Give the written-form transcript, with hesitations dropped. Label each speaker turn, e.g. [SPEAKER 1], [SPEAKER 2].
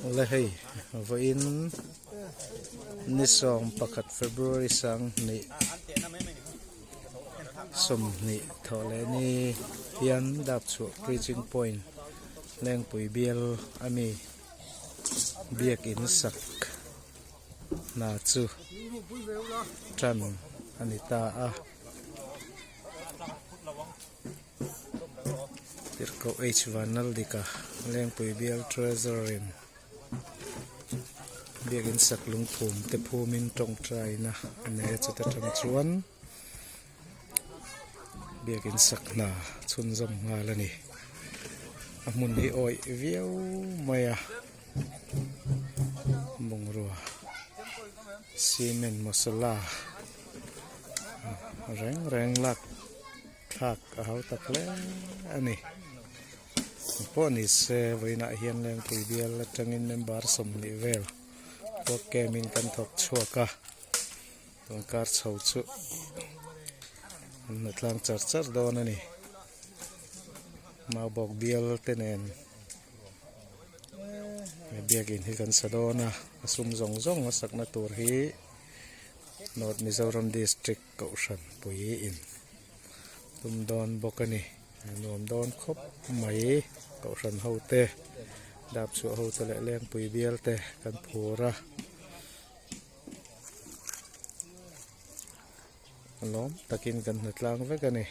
[SPEAKER 1] Le hei vawiin ni 11 February 20 20 thawh leh ni hian dap chhuah preaching point lengpui bial ami biakin sak hna chu tan a ni ta a. Tirhkoh H Vanlaldika Lengpui bial Treasurer in biakin sak lungphum te phumin tawngtaina a nei a chuta tang chuan biakin sak hna chhunzawm nghal a ni. A hmun hi awih viau mai a bungrua cement masala reng reng lak thlak a hau tak hle a ni pawh ni se vawiinah hian lengpui bial atangin member 20 vel work camp in kan thawk chhuak a tun kar chho chu an hna tlang char char dawn a ni maubawk bial te nen he biakin hi kan sa dawn a a sum zawng zawng a sakna tur hi North Mizoram District Kohhran pui in tum dawn bawk a ni a nuam dawn khawp mai Kohhran ho te dap chhuah ho te leh lengpui bial te kan phur a lawm takin kan hna tlang vek a ni.